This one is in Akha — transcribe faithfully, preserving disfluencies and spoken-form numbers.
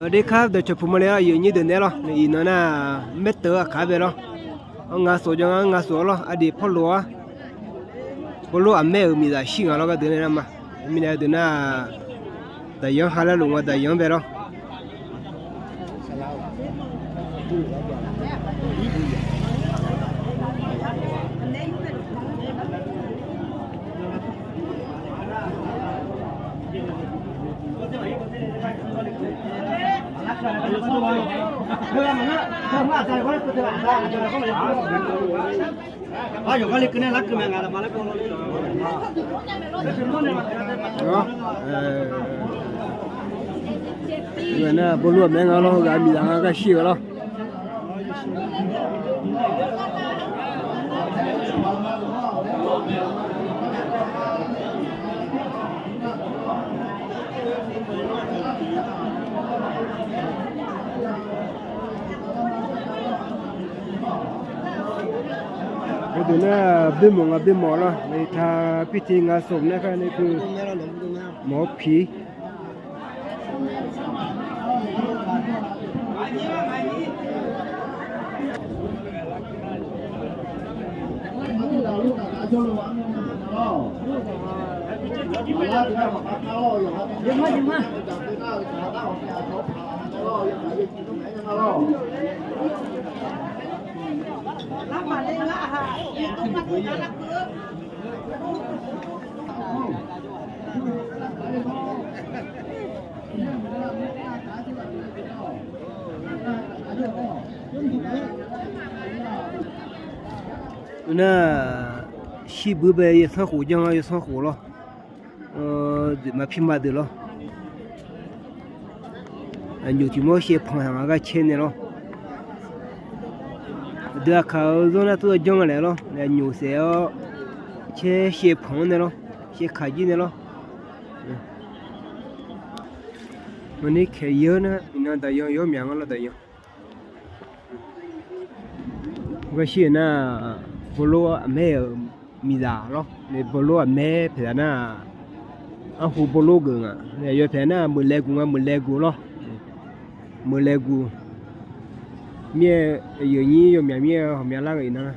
Aqdui kar dawqcawq puq mawle-awr, aqyuif aqnyir deuq naeq-aer lawr, iqnan nar maerteuv-eu aqkaq-anr bae lawr. Anr nga sof jan nga, anr nga sof-awr lawr, aqdui pawrlof-awr, bawlof aqmaer-euq miqzaq shir ngaq lawr gardeuq nae nar ma. Mirnae aqdui nar, daqyanr ha laer luf nga, daqyanr-anr bae lawr. Nar, bawlof aqmaer nga lawr, heughaq miqzaq nga gar shir-eu lawr. Heudeuq nar, boermawf nga boermawf lawr, nae taq pirtiv nga sof nae kar nae keuv mawf-awr piq. Nar, shirbuir bae yawsanr khof janr-awr yawsanr khof lawr. Dzoeqma pirma deuq lawr. Aqnyoq tiq mawr shaevpanq haq nga gar caer nae lawr. Aqdui aqkaq-euq zanr nar tov-aer janr nga laer lawr. Aqnyoq saef-awr caer shaevpanq-anr nae lawr. Shaevkaq jir nae lawr. Maqnir kaeq yar nar, iqnan daqyan yawr myaq ngar lawr daqyan. Gar shir-euq nar, bawlof aqmaer-euq miqzaq lawr. Nae bawlof aqmaer paeqzaq nar, arhu bawlof geuf nga. Nae aqyawf paeq nar, meuqlaeq guq nga, meuqlaeq guq lawr. Meuqlaeq guq. Mir-aer, aqyuif aqnyir yawmyaq mir-aer ghawqmya lar nga iqnan nar.